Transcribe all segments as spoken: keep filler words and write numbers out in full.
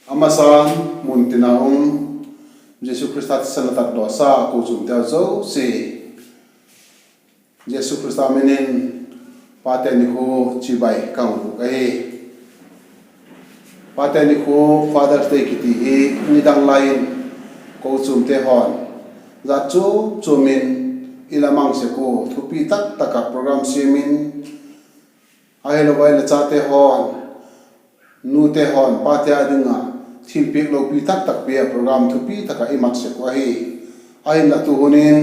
A masan mun tina um, Jesu Khrista thisan a tatdawsa kochuamte zosia, Jesu Khrista min in Pate Nikhua chibai ka hun bûk ahi. Pate Nikhua, Father's Day kiti hi nidang lai in kochuamte haw'n zat chuam chuam in i la mang sek ua, thupi tak tak ah program siam in, ahilo vai le chate haw'n, nute haw'n pate â ding ah thilpiak lopi tak tak pia program thupi tak ah i mat sek uh ahi. Ahinla tu hun in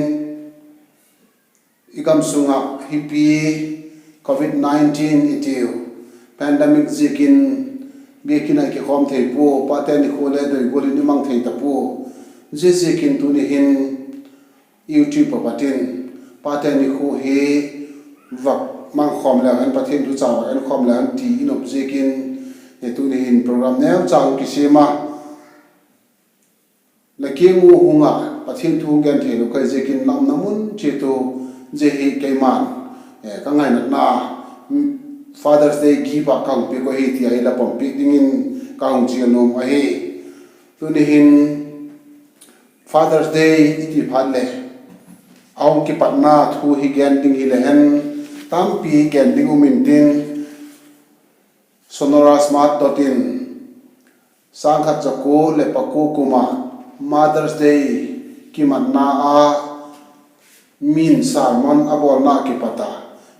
i gam sung ah hipi covid nineteen i tiu pandemic ziakin biakin ah i kikhawm thei pua, Pate Nikhua le doi gual in i mang thei ta pua. Zia ziakin tuni hin YouTube ah pat in Pate Nikhua hi vak mang khawm leu hen, Pathian thu cha vak en khawm leu hen ti i nop ziakin, tuni hin program neucha hung kisiam a, la kiang ua hung ah Pathian thu hung gen theilo ka hi ziakin, la umna mun chiat ua zia hi keima'n ka ngainatna Father's Day gift ah ka hung piak uh ahi ti a i la pom piak dingin ka hung chial nuam ahi. Tuni hin Father's Day i ti phat leh a hung kipatna thu hi gen ding hile hen, tampi gen ding um intin, Sonora Smart dot in sâng khat za kua leh pakua kum ah Mother's Day kimatna ah min sermon a bawlna kipat a,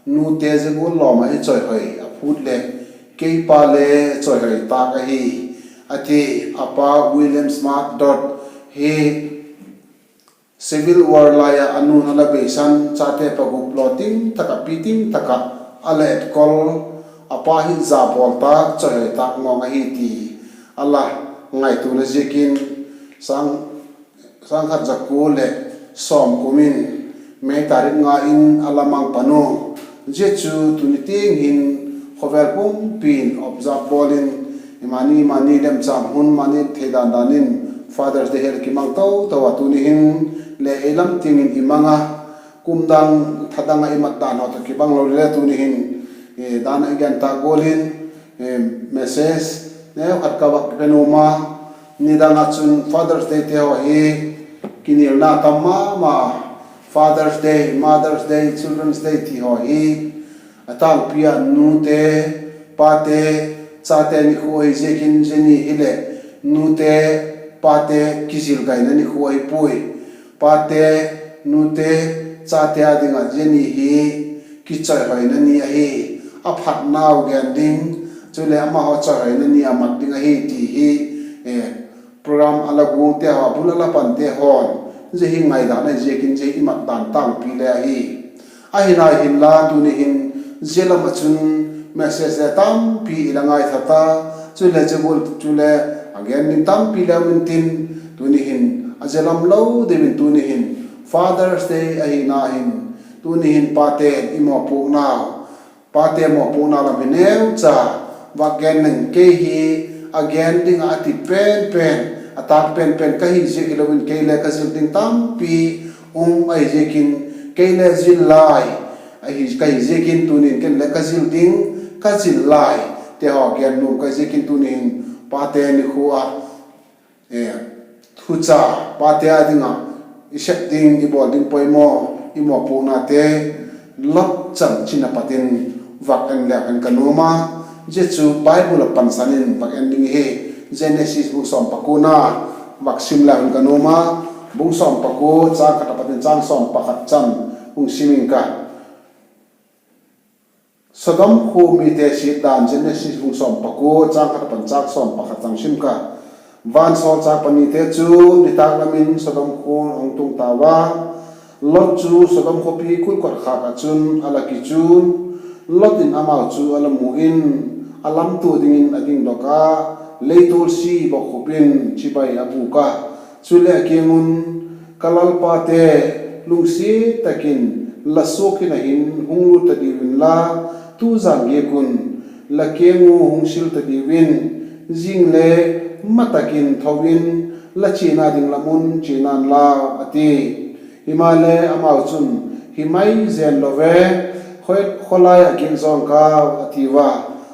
nute zia gual lawm ah hi chawihoi a phût leh keipa le chawihoi tâk ahi, a ti. A pa William Smart Dodd hi Civil War lai ah a nu'n a la beisan, chate pagup law ting tak ah, pi ting tak ah a la etkol, a pa hi za bawl tâk, chawihoi tâk ngawng ahi ti a la ngaituana ziakin, sâng khat za kua leh sawm kum in May tarik nga in a la mang pan u. Zia chu tuni tiang hin khawvel pumpi'n observe bawl in, mani mani lemchâm hun mani thei dan dan in Father's Day hi la kimang to to a, tuni hin le ei lam tiang in i mang a, kum dang tha dang ah i mat dan haw tawh kibang lo le tuni hin dan ah i gen tâk gual in message neukhat ka vak pe nuam a, nidang ah chun Father's Day te haw hi kinialna tam ma ma, Father's Day, Mother's Day, Children's Day ti haw hi a tângpi ah nute, pate, chate nikhua hi ziakin zia ni hileh nute, pate kizilgaina nikhua ahi puai. Pate, nute, chate â ding ah zia ni hi kichawihoina ni ahi, a phatnau gen ding, chuleh amahaw chawihoina ni a mat ding ahi ti hi program a la guangte haw, a bul a la pante haw'n zia hi ngaidan ahi ziakin zia hi i mat dan tângpi le ahi. Ahi nai hinla tuni hin zia lam ah chun message le tampi i la ngaitha ta, chuleh zia gual chule a gen ding tampi le um intin, tuni hin a zia lam lo deu in tuni hin Father's Day ahina hin, tuni hin pate i mawpuakna, pate mawpuakna lam hi neucha vak gen leng, kei hi a gen ding ah a ti pen pen, a tâk pen pen ka hi ziak hilo in kei le ka zil ding tampi um ahi ziakin, kei le zil lai ka hi ziakin tuni in ken le ka zil ding, ka zil lai te haw gen nuam ka hi ziakin tuni hin pate nikhua ah thucha, pate â ding ah i sep ding, i bawl ding poimaw, i mawpuaknate Lot chanchin a pat in vak en leu hen ka nuam a. Zia chu Bible ah pansan in vak en ding hi, Genesis bung sawm pakuana vak sim leu hen ka nuam a. Bung sawm pakua, châng khat a pat in châng sawm pakhat chan hung sim ing ka. Sodom khua mite siat dan, Genesis bung sawm pakua, châng khat a pat châng sawm pakhat chan sim ka. Vansawlchâk panite chu nitâk lam in Sodom khua hung tung tau a, Lot chu Sodom khawpi kulkot khâk ah chun a la kichun. Lot in amau chu a la mu in, a lamtua dingin a dingdok a, leitulsi bawkkhup in chibai a bûk a. Chuleh a kiang un, Ka lalpate, lungsiat tak in la suak in ah hin hung lût ta diu inla, tu jan giak un la kiang u hung sil ta diu in, zing le ma tak in tho in, la chiana ding lam un chia inlau, a ti. Himaleh amau chun, Hi mai zen lo ve, khawlai ah giak zawng kau, a tiu a.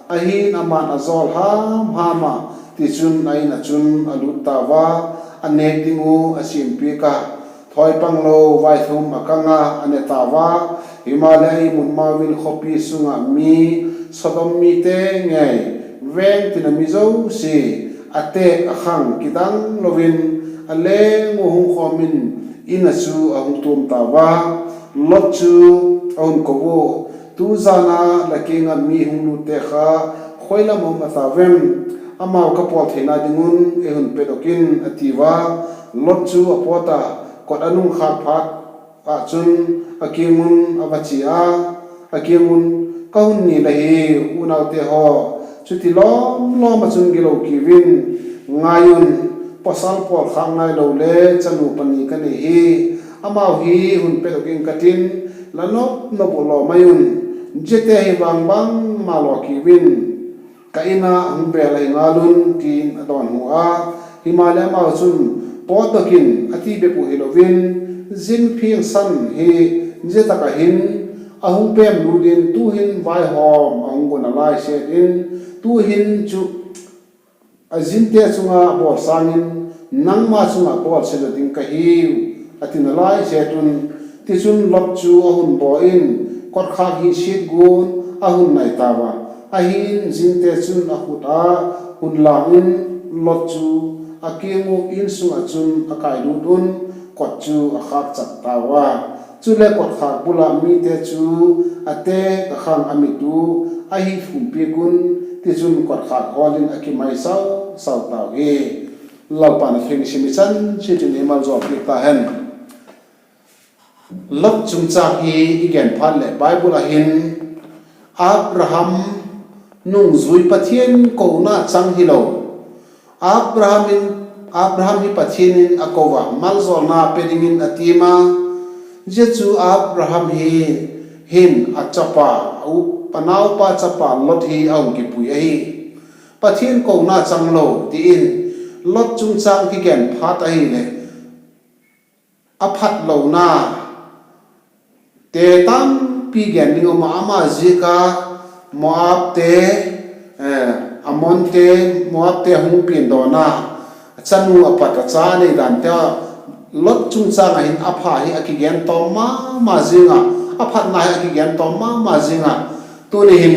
Ahi'n, ama'n a jawl ham ham ah, Tichun a In ah chun a lût tau a, a nêk ding uh a siampiak a, thawipanglo vaithum a kang a, a ne tau a. Himaleh a imut mau in khawpi sung ah mi, Sodom mite ngei, veng tin a mi zosia, a têk a khang kidang lo in, a leng ua hung khawm in, In ah chu a hung tuam tau a. Lot chu a hun ko ua, Tu jan a la kiang ah mi hung lutte kha khoi lam a um a ta vem? Amau ka pawl theina ding un ei hun pedok in, a tiu a. Lot chu a pawt a, kot a nung khâk phat ah chun a kiang un a va chia a, a kiang un, Ka hun ni la hi, unaute haw, chuti lawm lawm ah chun gilo kiu in, ngai un, pawsal pawl khâk nailo le chanu pani ka nei hi, amau hi hun pedok ing ka tin, la nop nop uh law mai un, ziate hi vang bangma law kiu in, ka In ah hung bêl ahi ngal un, ti'n a dawnhu a. Himaleh amau chun, Pawtdok in, a ti bep uh hilo in, zing phiangsan hi zia tak ah hin a hung pêm lût in, tu'hin vaihawm a hung gon a lai set in, tu'hin chu a zinte chung ah bawl sâng in nangma chung ah bawl se zaw ding ka hiu, a ti nalai set un. Tichun Lot chu a hun bawl in, kotkhâk hi siat guan a hun nai tau a. Ahi'n zinte chun a khut a hun lâng un, Lot chu a kiang uh In sung ah chun a kâi lût un, kot chu a khâk chak tau a. Chule kotkhâk bul ah mite chu a têk a khang a mit uh a hi thum piak un, tichun kotkhâk hawl in a kimai sau sau tau hi. Lalpa'n a thu i sim i chan chiat in ei maljawl piak ta hen. Lot chungchâng hi i gen phat leh Bible ah hin Abraham nungzui, Pathian kona chang hilo, Abraham in, Abraham hi Pathian in a ko a, maljawlna pe dingin a tiam a. Zia chu Abraham hi, hin a chapa, a u, a naupa chapa Lot hi a hung kipui ahi. Pathian kona chang lo ti in Lot chungchâng kigen phat ahileh, a phatlona te tampi gen ding um a, ama ziak a Moabte, Amonte, Moabte hung piandawn a, a chanu a pat a cha nei dante a, Lot chungchâng ah hin a pha hi a kigen tawm ma ma zing a, a phatna hi a kigen tawm ma ma zing a. Tuni hin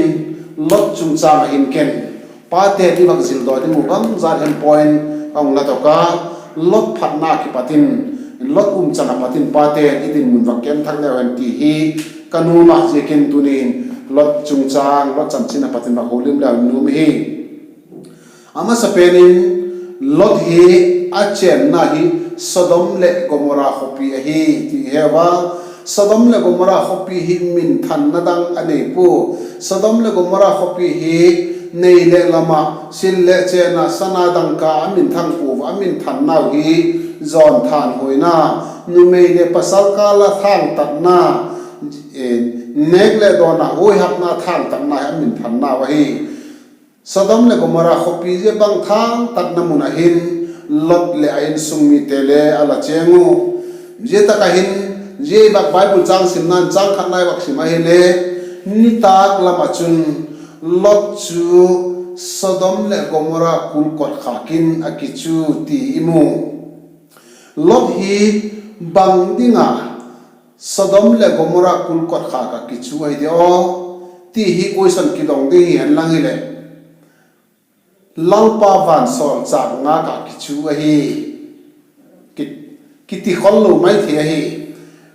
Lot chungchâng ah hin ken pate i vak zildaw ding uh bangzat hem point a hung la dok a, Lot phatna kipat in, Lot umchan a pat in pate i dinmun vak ken thak leu hen ti hi ka nuam a, ziakin tuni'n Lot chungchâng, Lot chanchin a pat in vak holim leu nuam hi. A masapen in Lot hi a chênna hi Sodom leh Gomora khawpi ahi ti he ua. Sodom leh Gomora khawpi hi minthanna dang a nei pua. Sodom leh Gomora khawpi hi nei leh lam ah, sil leh chên ah, sana dangka a minthang pua a, a minthannau hi zawn thanhuaina, numei leh pasal kâl ah thângtatna, nêk leh dawn ah huaihakna thângtatna hi a minthannau ahi. Sodom leh Gomora khawpi zia bang thângtatna mun ah hin Lot leh a insung mite le a la chêng u. Zia tak ah hin, zia i vak Bible châng simna'n châng khatna i vak sim ahile, nitâk lam ah chun Lot chu Sodom leh Gomora kul kotkhâk in a kichu ti i mu. Lot hi bang ding ah Sodom leh Gomora kul kotkhâk ah kichu ahi di aw ti hi question kidong ding hi hen lang hileh, Lalpa vansawlchâk ngâk ah kichu ahi, ki, kiti khol lo mai thei ahi.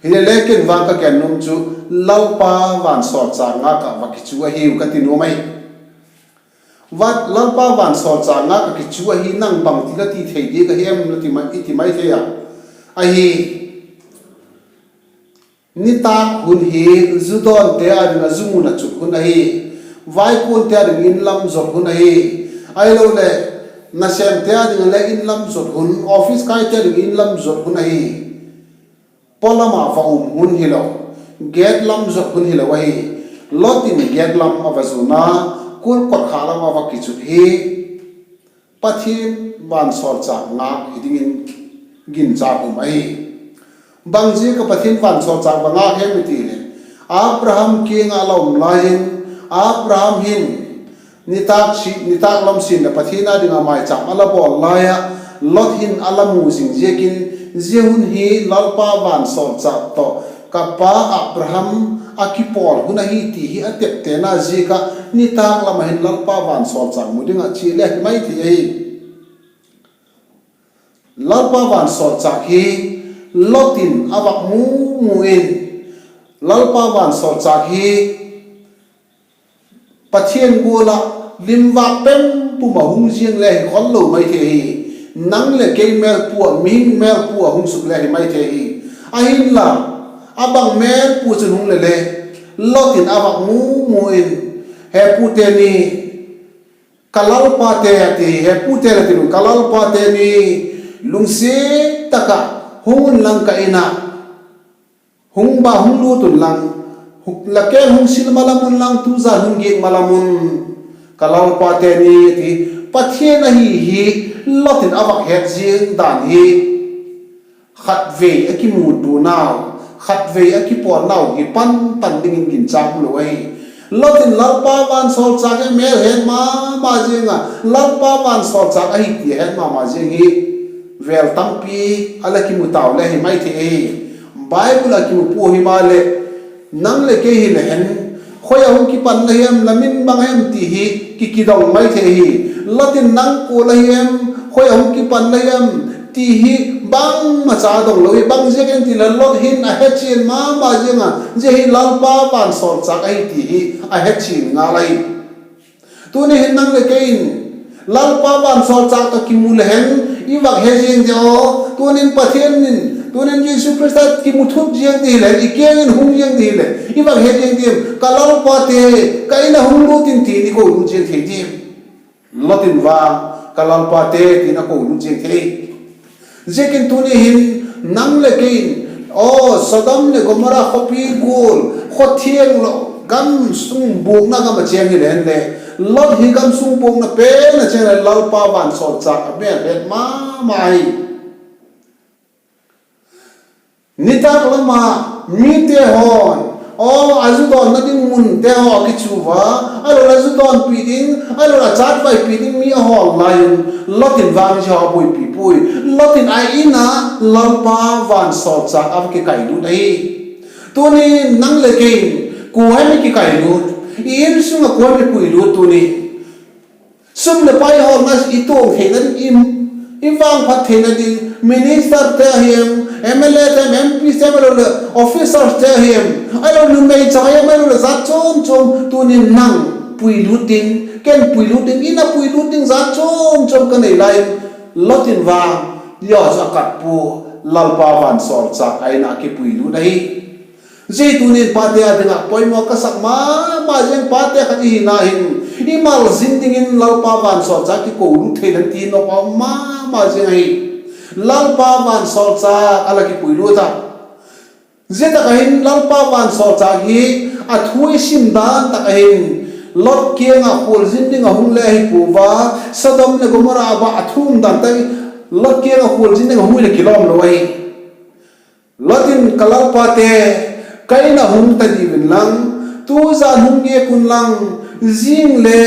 Hilele ken vang ka gen nuam chu, Lalpa vansawlchâk ngâk ah va kichu ahiu ka ti nuam ahi. Lalpa vansawlchâk ngâk ah kichu ahi, nang bangti la ti thei diak ahi em la ti mai, i ti mai thei a. Ahi, nitâk hun hi, zu dawnte â ding ah zu mun a chut hun ahi. Vaikuante â ding in lam zot hun ahi. Ahiloleh, nasêmte â ding ah le in lam zot hun, office kaite â ding in lam zot hun ahi. Pawlam ah va um hun hilo, gate lam zot hun hilo ahi. Lot in gate lam a va zuan a, kul kotkhâk lam a va kichut hi Pathian vansawlchâk ngâk hi dingin ginchâk um ahi. Bang ziak ah Pathian vansawlchâk va ngâk hem i ti leh, Abraham kiang ah a la um lai in, Abraham hin Nitâk si, nitâk lam sin leh Pathian â ding ah mâichâm a la bawl lai ah, Lot hin a la mu zing ziakin, zia hun hi Lalpa vansawlchâk tawh ka pa Abraham a kipawl hun ahi ti hi a teptena ziak ah, nitâk lam ah hin Lalpa vansawlchâk mu ding ah chia le hi mai thei ahi. Lalpa vansawlchâk hi Lot in a vak mu mu in, Lalpa vansawlchâk hi Pathian gual ah lim vâk pem pum ah hung ziang le hi khol lo mai thei hi. Nang leh kei mêlpu ah, mihing mêlpu ah hung suk le hi mai thei hi. Ahinla, a bang mêlpu chun hung le le, Lot in a vak mu mu in, He pute ni, ka lalpate, a ti, he pute la ti, ka lalpate ni, lungsiat tak ah hung unlang ka In ah, hung ba hung lût unlang, la keng hung sil malam unlang, tuzan hung giak malam un, ka lalpate ni, a ti. Pathian ahi hi Lot in a vak het ziang dan hi khatvei a kimutuanau, khatvei a kipawlnau hi pan pan dingin ginchâk um lo ahi. Lot in Lalpa vansawlchâk hi mêl het ma ma ziang ah, Lalpa vansawlchâk ahi ti a het ma ma ziang hi vêl tampi a la kimu tau le hi mai thei ahi. Bible ah kimu pua himaleh, nang leh kei hi le hen, khoi ah hung kipan la hiam, la min bang hem ti hi ki, kidong mai thei hi. Lot in nang kua la hiam, khoi ah hung kipan la hiam ti hi bangmacha dong lo hi. Bang ziak em ti leh Lot hin a hechian ma ma ziang a, zia hi Lalpa vansawlchâk ahi ti hi a hechian ngal ahi. Tuni hin nang leh kei in Lalpa vansawlchâk tawh kimu le hen, i vak he ziang di aw. Tunin Pathian in, tunin Jesu Khrista kimu thut ziang di hileh, i kiang in hung ziang di hileh, i vak he ziang di em? Ka lalpate, ka In ah hung lût in, ti'n i kolut ziang thei diam? Lot in vang, ka lalpate, ti'n a kolut ziang thei. Ziakin tuni hin nang leh kei in, aw, Sodom leh Gomorrah khawpi gual, khaw thiang lo, gam sung buakna gam ah chêng hile hen le, Lot hi gam sung buakna pen ah chêng le, Lalpa vansawlchâk a mêl het ma ma hi. Nitâk lam ah mite haw'n, aw, a zu dawnna ding munte haw a kichu ua, a lo la zu dawnpi ding, a lo la chatvaipi ding mi a hawl lai un, Lot in vang zia haw buaipi puai. Lot in a In ah Lalpa vansawlchâk a va kikailut ahi. Tunin nang leh kei in kua hem i kikailut, i In sung ah kua hem i puilut tuni? Sum leh pai hawlna i tuang theina ding, i, i vangphat theina ding, ministerte ahiam, M L Ate, M Pte, a lo leh officerte ahiam, a lo numei chang ahiam, a lo leh jat chuam chuam, tunin nang puilut ding, ken puilut ding, In ah puilut ding jat chuam chuam ka nei lai in, Lot in vang zia chu a kat pua, Lalpa vansawlchâk a In ah kipuilut ahi. Zia tunin pate â ding ah poimaw ka sak ma ma ziang, pate khat i hina hin, i malzin dingin Lalpa vansawlchâk kikolut thei leng ti nop a um ma ma ziang ahi. Lalpa vansawlchâk a la kipuilut a. Zia tak ah hin Lalpa vansawlchâk hi a thu i sim dan tak ah hin, Lot kiang ah khualzin ding a hung le ahi pua a, Sodom leh Gomorrah ah a thu um dan tak, Lot kiang ah khualzin ding a hung hile kilawm lo ahi. Lot in, ka lalpate, ka In ah hung ta diu inlang, tuzan hung giak unlang, zing le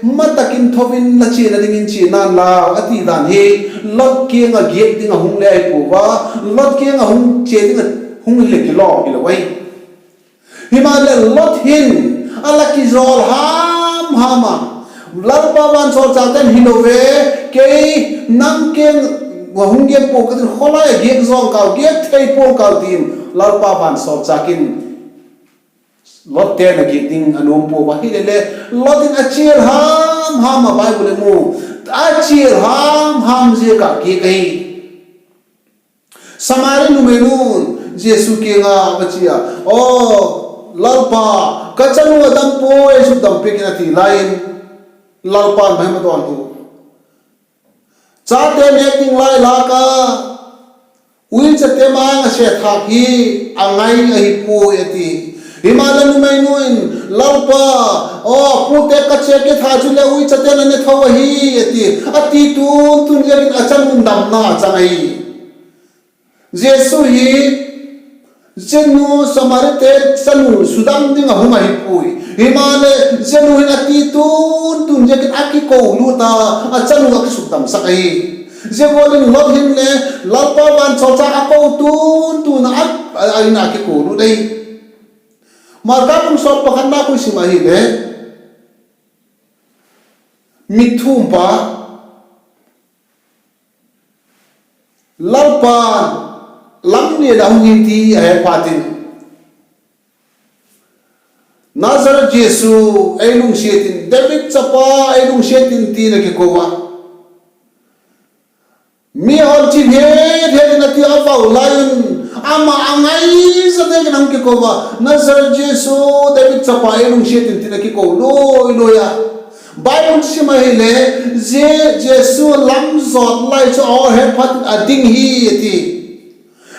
ma tak in tho in la chiana dingin chia nan lau, a ti dan hi, Lot kiang ah giak ding a hung le ahi pua a, Lot kiang ah hung chia ding a hung hile kilawm hilo ahi. Himaleh Lot hin a la kizawl ham ham a, Lalpa vansawlchâkte'n, Hilo ve, kei nang kiang a hung giak pua ka tin, khawlai ah giak zawng kau, giak thei pua'ng kau, ti'n Lalpa vansawlchâk in Lotte na giak ding a nuam pua a, hile le Lot in a chial ham ham a, Bible i mu, a chial ham ham ziak ah giak ahi. Samari numeinu'n Jesu kiang a va chia, Aw Lalpa, ka chanu a dam puai, sukdam piak in, a ti lai in, Lalpa'n bang hem a dawnhu? Chate nêk ding lai lak a uichate ma-âng a se thâk hi a ngai ahi puai, a ti. Himaleh numeinu in, Lalpa, aw, a pute ka che kitha chuleh uichate'n a ne tho ahi, a ti. A ti tun tun ziakin a chanu damna a chang ahi. Jesu hi Zia nu Samarite chanu sudam ding a hung ahi puai. Himaleh zia nu hin a ti tun tun ziakin a kiko lut a, a chanu a kisukdamsak ahi. Zia gual in Lot hin le Lalpa vansawlchâk a ko tun tun a, a, a in a kiko lut ahi. Marka bung sawm pakhatna khu i sim ahileh, mitthumpa, Lalpa lam lian a hung hi ti a he phat in, Nazareth Jesu, ei lungsiat in, David chapa, ei lungsiat in, ti'n a kiko a. Mi hon thip het het in a ti a vau lai un, ama a ngai zaw dingin a hung kiko a, Nazareth Jesu, David chapa, ei lungsiat in, ti'n a kiko lui lui a. Bible sim ahileh, zia Jesu lam zawt lai chu a he phat in a ding hi a ti.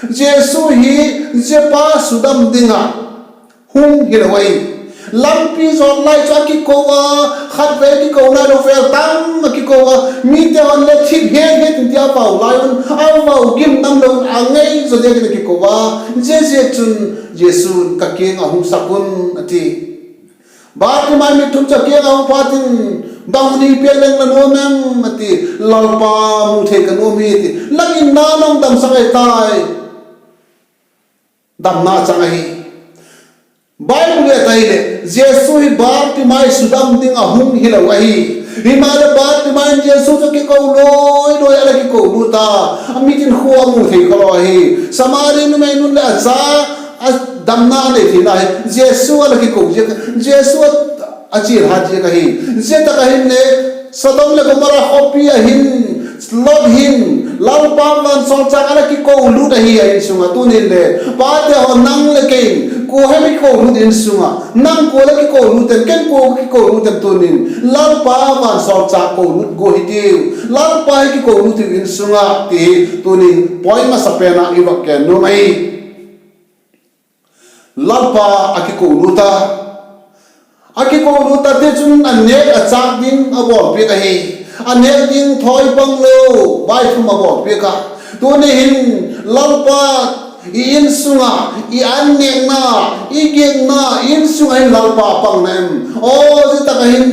Jesu hi zia pa sudam ding ah hung hilo ahi. Lampi zawt lai chu a kiko a, khatvei kiko nai lo, vêl tam a kiko a, mite hon le thip het het in ti a vau lai un, a vau gim nam lo un a ngai zaw dingin a kiko a. Ziaziakchun Jesu'n, Ka kiang ah hung sak un, a ti. Bartimai mitthum chu a kiang ah hung phat in, Bang hun i piak leng la nuam em? a ti. Lalpa, mu thei ka nuam hi, a ti. La ginna'n hung damsak ahi tai. Damna chang ahi. Bible et ahileh Jesu hi Bartimai sudam ding a hung hilo ahi. Himaleh Bartimai in Jesu chu kiko lui lui a, la kiko lut a, a mit in khua a mu thei kha lo ahi. Samari numei nu'n le a cha, a damna a nei theina hi Jesu a la kiko ziak, Jesu a, a chial hat ziak ahi. Zia tak ah hin le Sodom leh Gomorrah khawpi ah hin Lot hin Lalpa vansawlchâk a la kiko lut ahi a insung ah. Tunin le pate haw, nang leh kei'n kua hem i kiko lut insung ah? Nang kua la kiko lut em? Ken kua ka kiko lut em? Tunin Lalpa vansawlchâk ko lut gua hitiu, Lalpa hi kiko lut hiu insung ah, ti hi tunin point masapen ah i vak gen nuam ahi. Lalpa a kiko lut a, a kiko lut a, tichun a nêk a châk ding a bawlpiak ahi. A nêk ding thawi pang lo vaithum a bawlpiak a. Tuni hin Lalpa, i insung ah i an nêkna, i giakna, i insung ah hin Lalpa pang na em? Aw, zia tak ah hin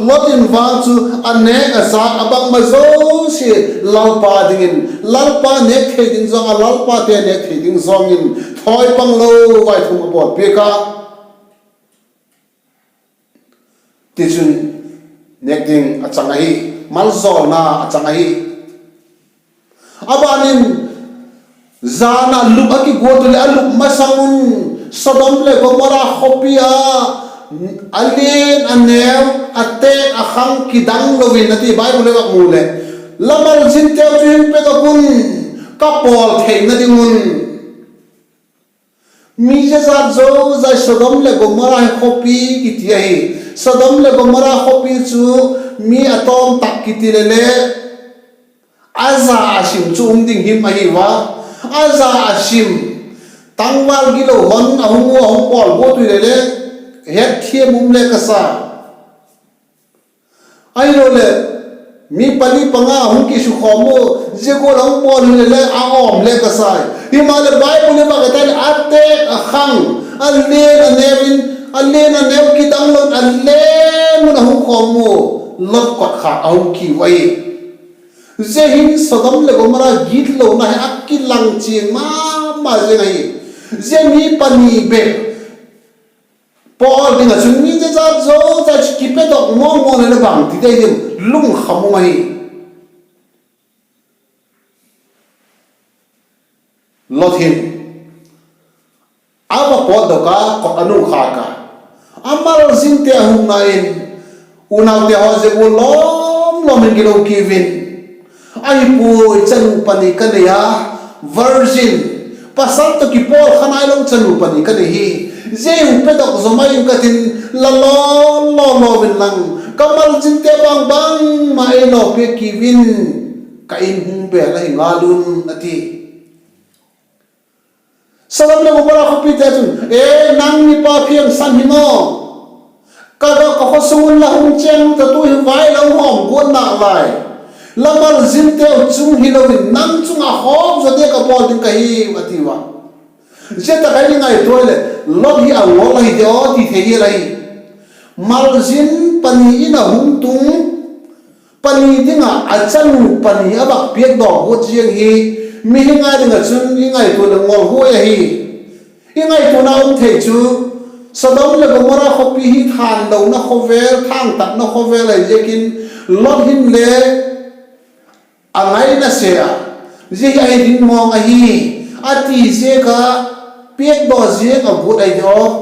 Lot in vang chu a nêk a châk a bangma zosia Lalpa dingin, Lalpa nêk thei ding zawng a, Lalpate nêk thei ding zawng in thawi pang lo vaithum a bawlpiak a. Tichun nêk ding a chang ahi, malzawlna a chang ahi. A ban in, jan a lup a kiguat u leh a lup masang un, Sodom leh Gomorrah khawpi a, a lian a neu, a têk a khang kidang lo in a ti, Bible le vak mu leh, La malzinteu chu hin pedok un, ka pawl theina ding un. Mi zezat zozai Sodom leh Gomorrah hi khawpi kiti ahi. Sodom leh Gomorrah khawpi chu mi a tawm tak kiti le le, a za a sim chu um ding him ahi ua. A za a sim, tangval gilo hon a hung u, a hung pawl guat u le le, hetthiam um le ka sa. Ahiloleh, mi pali panga hung kisukhawm u, zia gual a hung pawl u le le a awm le ka sai. Himaleh Bible i vak et a leh, a têk a khang, a lian a neu in, a lian a neu kidang lo in, a lian un a hung khawm u, Lot kotkhak a hung kiu ahi. Zia hin Sodom leh Gomorrah gitlona hi a kilang chiang ma ma zing ahi. Zia mi pani bep pawl ding ah chun mi zezat zozai chu kipedok mawng mawng le le bang ti dei ding, lungkham um ahi. Lot hin a va pawtdok a, kot a nungkhak a, a malzinte a hung na in, unaute haw, zia gual lawm lawm in gilo kiu in, ahi puai, chanu pani ka nei a, virgin, pasal tawh kipawl kha nailo chanu pani ka nei hi. Zia hun pedok zaw mai ing ka tin, la law law law inlang, ka malzinte bang bangma ei lawpiak kiu in, ka In hung bêl ahi ngal un, a ti. Sodom leh Gomorrah khawpite chun, E, nang mipa phiangsan hi maw? Ka, ka khawsung un la hung chêng ta, tu hi vai la hung hawm guat nalai. La malzinteu chung hilo in nang chung ah khawk zaw dia ka pawl ding ka hiu, a tiu a. Zia tak ah i ngaitua leh, Lot hi a ngol ahi diam ti thei hial ahi. Malzin pani in a hung tung, pani ding ah a chanu pani a vak piakdaw guat ziang hi, mihing â ding ah chun i ngaitua leh ngolhuai ahi. I ngaituana um thei chu, Sodom leh Gomorra khawpi hi thânlona khawvel, thângtatna khawvel ahi ziakin, Lot hin le a ngaina se a, zia hi ahi ding mawng ahi, a ti ziak a, piakdaw ziang a guat ahi diam.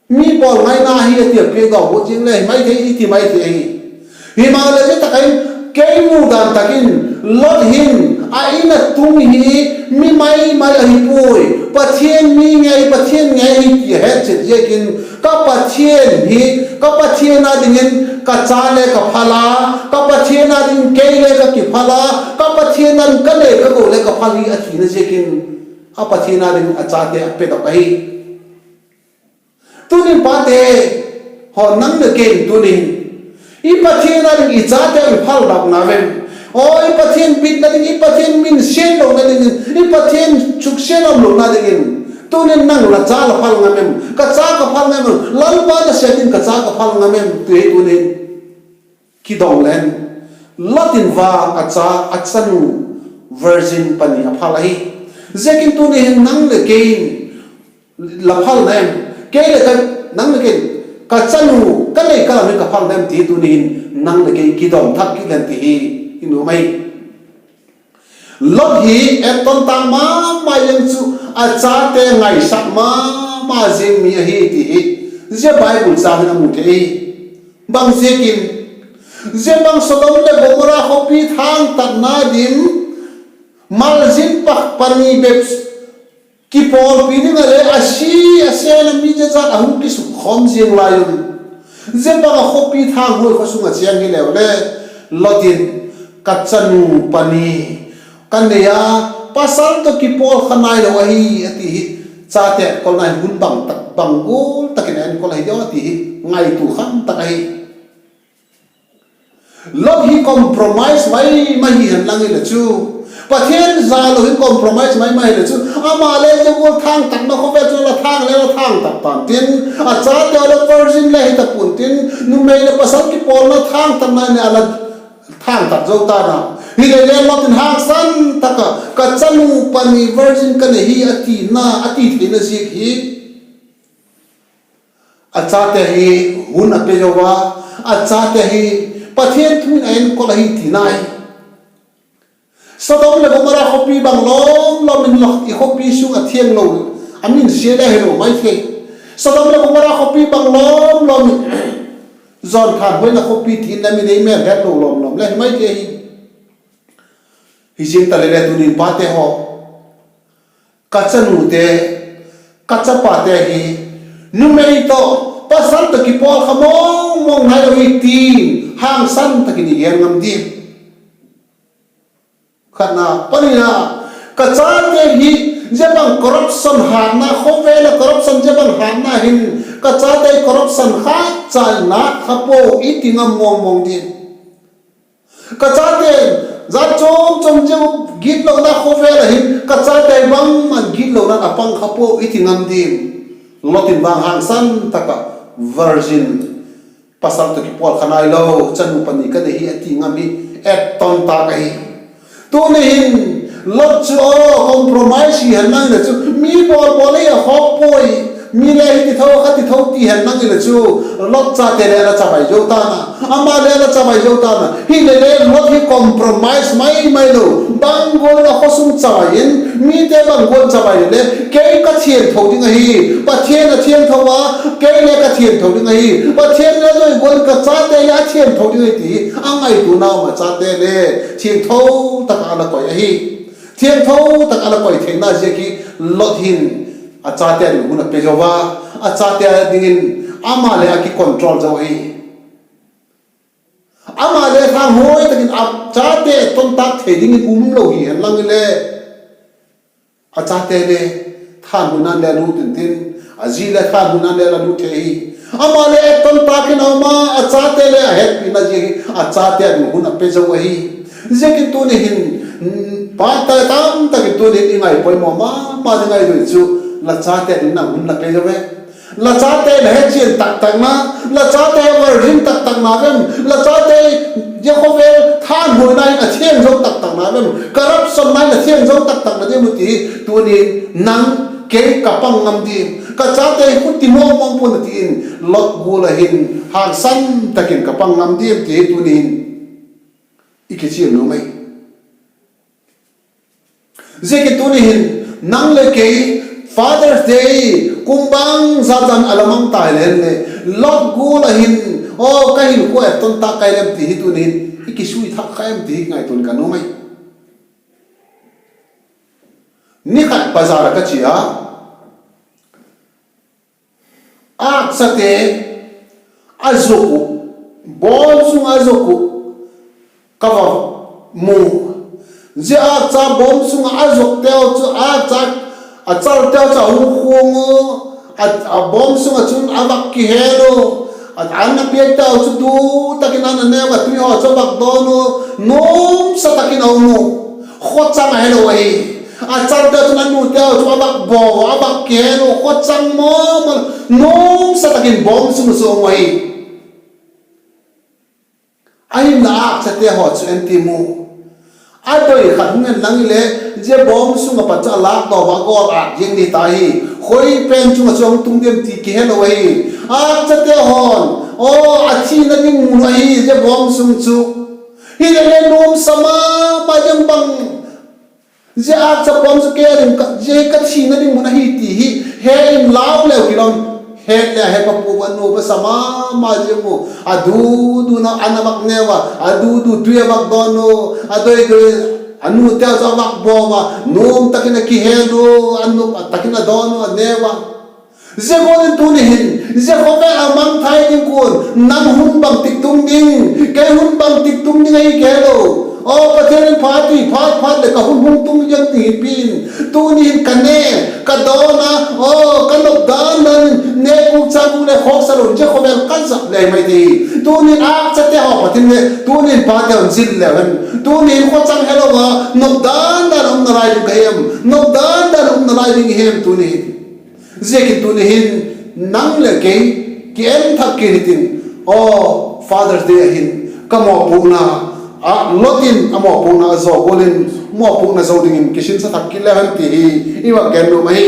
Mi bawl ngaina hi a ti a, piakdaw guat ziang le hi mai thei, i ti mai thei ahi. Himaleh zia tak ah in, kei mudan tak in, Lot hin a in a tung hi mi mai mai ahi puai, Pathian mi ngei, Pathian ngei ahi ti a hetchet ziakin, ka Pathian hi, ka Pathian â dingin ka cha le ka phal a, ka Pathian â dingin kei le ka kiphal a, ka Pathian â ding ka le ka gou le ka phal hi a tina ziakin, a Pathian â dingin a chate a pedok ahi. Tunin pate haw, nang leh kei in tunin, i Pathian â ding i chate i phaldokna vem? Aw, i Pathian bitna ding, i Pathian min siat lona dingin, i Pathian suksiat lona dingin, tunin nang la cha la phal ngam em? Ka cha ka phal ngam em? Lalpa nasep in ka cha ka phal ngam em? Ti hi tunin kidong leng. Lot in vang a cha, a chanu virgin pani a phal ahi. Ziakin tuni hin nang leh kei in la phal na em? Kei leh ka, nang leh kei, ka chanu, ka nei ka lam hi ka phal na em ti hi tuni hin nang leh kei kidong thak kit leng ti hi i nuam ahi. Lot hi etton tâk ma ma ziang chu, a chate ngaisak ma ma ziang mi ahi ti hi zia Bible châng in a mu thei. Bang ziakin, zia bang Sodom leh Gomorra khawpi thângtatna dim, malzin pa pani bep kipawlpi ding ah le a si, a sêna mi zia zat a hung kisukkhawm ziang lai un, zia bang a khawpi thâng huai khaw sung ah chiang hileu le, Lot in, ka chanu pani ka nei a, pasal tawh kipawl kha nailo ahi, a ti hi. Chate kolna hi hun bang tak, bang gual tak in a enkol ahi diam a ti hi ngaitua kham tak ahi. Lot hi compromise mai mai hi hen lang hile chu, Pathian zalo hi compromise mai mai hile chu, ama le zia gual thângtatna khawvel chu la thâng le la thângtat ta'n tin, a chate le virgin le hi ta pua'n tin, numei leh pasal kipawlna thângtatna in a la thângtat zo ta'n a. Hile le Lot in hangsan tak ah, ka chanu pani virgin ka nei hi a tina, a ti theina ziak hi, a chate hi hun a pe zo a, a chate hi Pathian thu in a enkol ahi tina hi. Sodom leh Gomorra khawpi bang lawm lawm in Lot i khawpi sung a thianglo, a min sia le hilo mai thei. Sodom leh Gomorra khawpi bang lawm lawm in, zawn thanhuaina khawpi ti'n la min ei mêl hetlo lawm lawm le hi mai thei ahi. Hi ziang ta le le tunin pate haw, ka chanute, ka chapate hi numei tawh, pasal tawh kipawl kha mawng mawng nailo hi ti'n hangsan tak in i gen ngam diam? Khatna. Panina, ka chate hi zia bang corruption hâtna, khawvel ah corruption zia bang hâtna hin, ka chate corruption khat cha in nat kha puau i ti ngam mawng mawng diam? Ka chate zat chuam chuam zia gitlona khawvel ah hin ka chate bangma'n gitlona a pang kha puau i ti ngam diam? Lot in vang hangsan tak ah virgin, pasal tawh kipawl kha nailo, chanu pani ka nei hi a ti ngam hi etton tâk ahi. Tuni hin Lot chu aw compromise hi hen lang hile chu, mi bawl bawl ei a khawk puai, mi le hi ti tho, kha ti tho ti hen lang hile chu, Lot chate le a la chavai zo ta'n a, ama le a la chavai zo ta'n a. Hile le Lot hi compromise mai mai lo, bang gual a khaw sung chavai in, mite bang gual chavai le le, kei ka thiangtho ding ahi, Pathian a thiangtho a, kei le ka thiangtho ding ahi, Pathian le zoi gual ka chate le a thiangtho ding ahi ti hi a ngaituana um a, chate le thiangtho tak ah a la koi ahi. Thiangtho tak ah a la koi theina ziak hi Lot hin a chate ding hun a pe zo a, a chate dingin ama le a kicontrol zo ahi. Ama le thanghuai tak in a chate etton tâk thei dingin um lo hi hen lang hile, a chate le thanghuaina'n le a lut intin, a zi le thanghuaina'n le a la lut thei hi. Ama le etton tâk in a um a, a chate le a hepina ziak hi a chate ding hun a pe zo ahi. Ziakin tuni hin, Pa, tai tamtak in tuni'n i ngaipoimaw ma ma ding ahi chu, la chate ding nang hun la kei zo ve. La chate la hechian taktakna, la chate virgin taktakna vem, la chate zia khawvel thanhuaina in a thiang zo taktakna vem, corruption na in a thiang zo taktakna diam u ti hi tuni'n nang kei ka pang ngam diam, ka chate hi khuti mawng mawng pua'n a ti in, Lot gual ah hin hangsan tak in ka pang ngam diam ti hi tuni'n i kichial nuam ahi. Ziakin tuni hin nang leh kei Father's Day kum bangzat zan a la mang ta hile hen le, Lot gual ah hin, aw, ka hinkhua et ton ta ka hi lem ti hi tuni hin i kisui thak kha em ti hi ngaituana ka nuam ahi. Ni khat bazar ah ka chia a, âkchate a zuak uh, bawm sung a zuak uh ka va mu. Zia âkcha bawm sung ah a zuakteu chu, âkcha a chalteu chu a hung khuang u, a, a bawm sung ah chun a vak kihel u, a, an a piakteu chu du tak in an a neu a, tui haw chu a vak dawn u, nuamsa tak in a um u. Khawchang a helo ahi. A chalteu chun a nuteu chu a vak baw u, a vak kihel u, khawchang maw maw, nuamsa tak in bawm sung ah chu a um ahi. Ahinla âkchate haw chu en ti mu. A doi khat hung en lang hile, zia bawm sung ah pat chu a lâkdaw a, a gawl âk ziang ding ta hi. Khoi pen chung ah chu a hung tung diam ti kihelo ahi. Âkchate haw'n, aw, a thina ding mun ahi zia bawm sung chu. Hilele nuamsa ma ma ziang bang, zia âkcha bawm chu kei a ding ka, zia hi ka thina ding mun ahi ti hi he in lau leu kilawm, het le a he pa pua, a nuamsa ma ma ziang u. A du du na an a vak neu a, a du du tui a vak dawn u, a doi doi, a nuteu chu a vak baw a, nuam tak in a kihel u, a nuam tak in a dawn u, a neu a. Zia gual in tuni hin zia khawvel a mangthai ding kuan nang hun bangtik tung ding, kei hun bangtik tung ding ahi kei lo. Aw Pathian in phat ti phat phat leh ka hun hung tung ziang ding hi pi'n, tuni hin ka ne, ka dawn a, aw ka nop dan dan in ne kuk chang kuk leh khawksa lo zia khawvel ka zap le mai ti. Tuni in âkchate haw pat in le, tuni in pate haw in zil leu hen, tuni in khawchang helo a nop dan dan a umna lai ding ka hem, nop dan dan a umna lai ding i hem tuni hin. Ziakin tuni hin nang leh kei ki en thak kit hitin, aw, Father's Day ah hin ka mawpuakna, a, Lot in a mawpuakna a zaw gual in mawpuakna zo dingin kisinsa thak kit leu hen ti hi i va gen nuam ahi.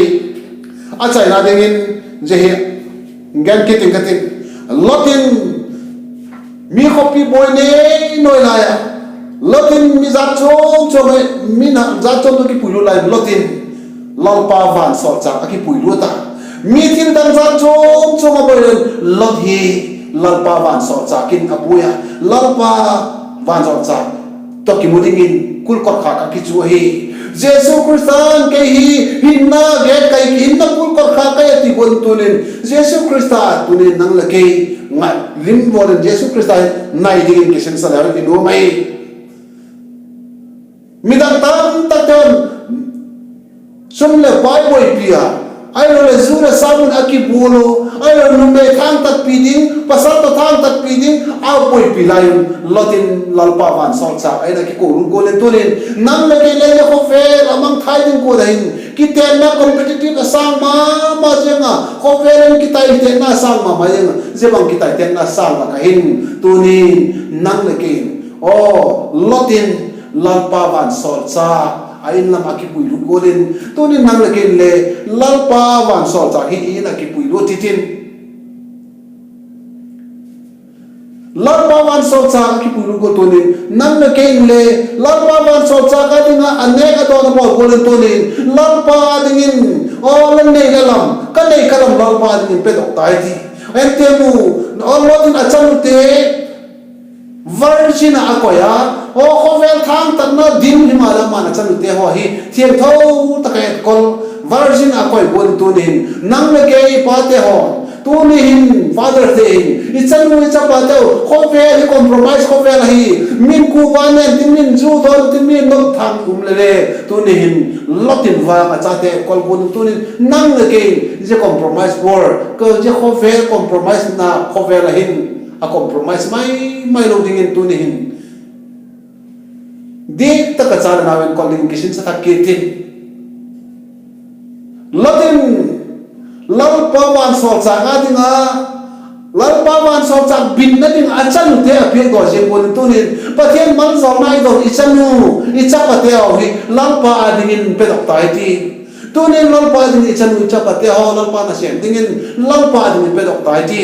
A chaina dingin zia hi gen kit ing ka tin, Lot in mi khawpi buai nei nuai lai a, Lot in mi zat chuam chuam, mi na zat chuam chuam kipuilut lai in Lot in Lalpa vansawlchâk a kipuilut a. Mi thil dang zat chuam chuam a buai leng Lot hi Lalpa vansawlchâk in a buai a. Lalpa vansawlchâk tawh kimu dingin kulkotkhak a kichu ahi. Jesu Khrista'n kei hi hinna gêk kai, hinna kulkotkhak kai a ti gual in tuni'n Jesu Khrista tuni'n nang leh kei ngai lim bawl in Jesu Khrista hi nai dingin kisinsa leu i nuam ahi. Midang tamtakte'n sum leh pai buaipi a, ahiloleh zu leh sa mun a kibual u, ahiloleh numei thangtatpi ding, pasal tawh thangtatpi ding a buaipi lai un Lot in Lalpa vansawlchâk a in a kikoilut gual in tuni'n nang leh kei le zia khawvel a mangthai ding kuan a hin kitenna competitive a sâng ma ma ziang a, khawvel in kitaitenna a sâng ma ma ziang a, zia bang kitaitenna sâng lak ah hin tuni'n nang leh kei in, aw, Lot in Lalpa vansawlchâk a in lam a kipuilut gual in tuni'n nang leh kei in le Lalpa vansawlchâk hi i in a kipuilut hitin. Lalpa vansawlchâk a kipuilut gual tuni'n nang leh kei in le Lalpa vansawlchâk a ding ah a nêk a dawn a bawl gual in tuni'n Lalpa dingin, aw, la nei la lam, ka nei ka lam Lalpa dingin pedok tai ti. Ente mu, aw, Lot in a chanute virgin ah a koi a, aw, khawvel thangtatna dim himaleh ama'n a chanute haw hi thiangtho tak a etkol, virgin ah a koi gual in tuni'n nang leh kei pate haw, tuni hin Father's Day hin i chanu i chapateu khawvel hi compromise khawvel ahi, min kuva nen tin, min zu dawn tin, min nop thang um le le, tuni hin Lot in vang a chate etkol gual in tuni'n nang leh kei in zia compromise world, ka zia khawvel compromisena khawvel ah hin a compromise mai mai lo dingin tuni hin Dik tak a cha le nau in kol ding kisinsa thak kit in, Lot in Lalpa vansawlchâk â ding a, Lalpa vansawlchâk binna ding a chanute a piakdaw ziak un tunin Pathian malzawlna i don i chanu, i chapate haw hi Lalpa â dingin pedok ta hi ti. Tunin Lalpa â dingin i chanu i chapate haw Lalpa nasêm dingin Lalpa â dingin pedok ta hi ti.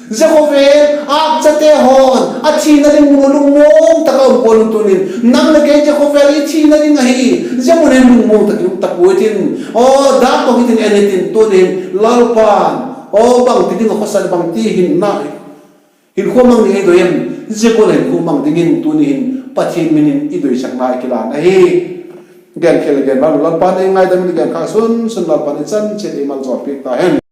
Zia khawvel âkchate haw'n a thina ding mun lungmuang tak a um pua'n tunin nang leh kei zia khawvel i thina ding ahi, zia mun hin lungmuang tak i um ta puai tin, aw dâk tawh hitin en hitin tunin Lalpa'n, aw bangti ding a khawsa, bangti hinna, hinkhua mang ding ei doi em? Zia gual hinkhua mang dingin tuni hin Pathian min in i doisakna i kilân ahi. Genkhial gen mal, Lalpa'n ei ngaidam in, i gen khâk sun sun Lalpa'n i chan chiat ei maljawl piak ta hen.